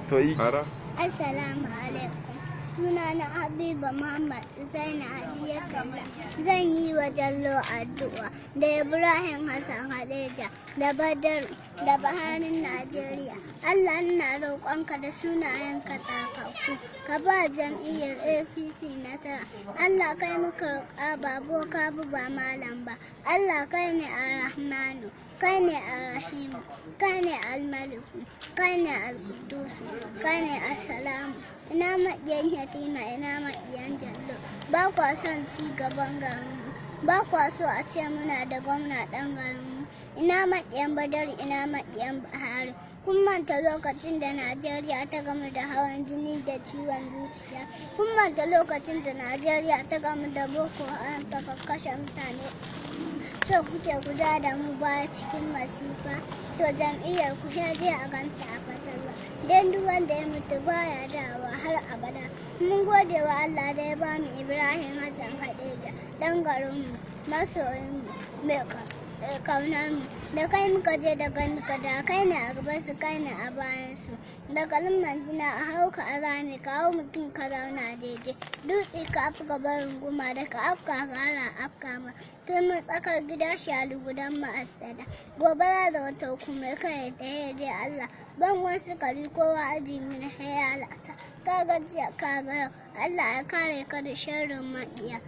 To yi. Fara. Assalamu alaikum. Sunana Habiba Muhammad Usaini Hadiyatullah. Zan yi wa Jallo addu'a da Ibrahim Hassan Hadeja da Badar da Buharin Najeriya. Allah, ina roƙonka da sunayenka tsarkakku. Ka ba jam'iyyar APC nasara. Allah, kai muka roƙa, ba boka ba, ba malam ba. Allah, kai ne Ar-Rahmanu, kai ne Ar-Rahimu, kai ne Al-Maliku, kai ne Al-Qudusu, kai ne Assalamu. Ina maƙiyan Yatima, ina maƙiyan Jallo. Ba kwa son ci gaban garinmu. Ba kwa so a ce muna da gwamna ɗan garinmu. Ina maƙiyan Badar, ina maƙiyan Buhari. Kun manta lokacin da Najeriya ta gamu da hawan jini da ciwon zuciya. Kun manta lokacin da Najeriya ta gamu da Boko Haram ta kakkashe mutane. So kuke guda da mu baya cikin masifa. To, jam'iyyar ku sha je a ganta a fatalwa. Don duk wanda ya mutu baya dawowa har abada. Mun gode wa Allah da ya bamu Ibrahim Hassan Hadeja, ɗan garinmu, masoyinmu, mai kaunarmu. Da kai muka je, da kai muka da kai ne a gaban su, kai ne a bayan su. Da kalman jina a hauka a rami, ka hau mutum ka zauna daidai. Dutse ka fi gaban runguma, da ka afka ka hala afka ma. Turmin tsakar gida, shalu gudan ma'asada. Gobara da wata kuma kai ta dai Allah. Bangon sukari, kowa aji min haya lasa. Ka gajiya, ka ga yau. Allah ya kare ka da sharrin maƙiya.